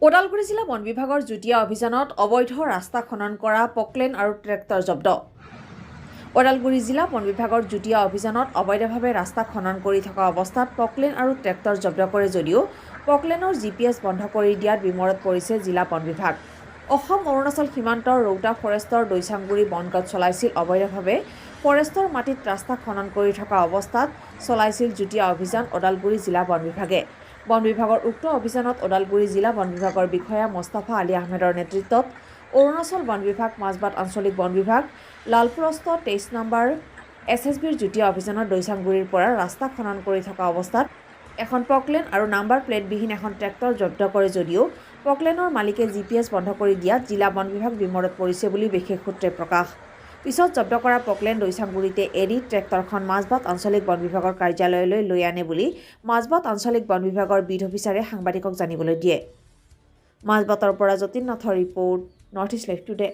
ওদালগুৰি জিলা বন বিভাগৰ যুটীয়া অভিযানত অবৈধ ৰাস্তা খনন কৰা পকলেন আৰু ট্ৰেক্টৰ জব্দ। ওদালগুৰি জিলা বন বিভাগৰ যুটীয়া অভিযানত অবৈধভাৱে ৰাস্তা খনন কৰি থকা অৱস্থাত পকলেন আৰু ট্ৰেক্টৰ জব্দ কৰে যদিও পকলেনৰ জিপিএছ বন্ধ কৰি দিয়াত বিমৰত পৰিছে জিলা বন বিভাগ। অসম অৰুণাচল সীমান্তৰ ৰৌতা ফৰেষ্টৰ দৈচাংগুৰি বনগাঁৱত চলাইছিল অবৈধভাৱে ফৰেষ্টৰ মাটিত ৰাস্তা খনন কৰি থকা অৱস্থাত চলাইছিল যুটীয়া অভিযান ওদালগুৰি জিলা বন বিভাগে। বন বিভাগৰ উক্ত অভিযানত ওদালগুৰি জিলা বন বিভাগৰ বিষয়া মোস্তাফা আলী আহমেদৰ নেতৃত্বত অৰুণাচল বন বিভাগ, মাজবাট আঞ্চলিক বন বিভাগ, লালপুৰস্থ 23 নম্বৰ এছএছবিৰ যুটীয়া অভিযানত দৈচাংগুৰিৰ পৰা ৰাস্তা খনন কৰি থকা অৱস্থাত এখন পকলেন আৰু নাম্বাৰ প্লেটবিহীন এখন ট্ৰেক্টৰ জব্দ কৰে যদিও পকলেনৰ মালিকে জিপিএছ বন্ধ কৰি দিয়াত জিলা বন বিভাগ বিমৰত পৰিছে বুলি বিশেষ সূত্ৰে প্ৰকাশ। পিছত জব্দ কৰা পকলেন দৈচাংগুৰিতে এৰি ট্ৰেক্টৰখন মাজবাট আঞ্চলিক বন বিভাগৰ কাৰ্যালয়লৈ লৈ আনে বুলি মাজবাট আঞ্চলিক বন বিভাগৰ বিট অফিচাৰে সাংবাদিকক জানিবলৈ দিয়ে। মাজবাটৰ পৰা যতীন নাথৰ report, north east live today.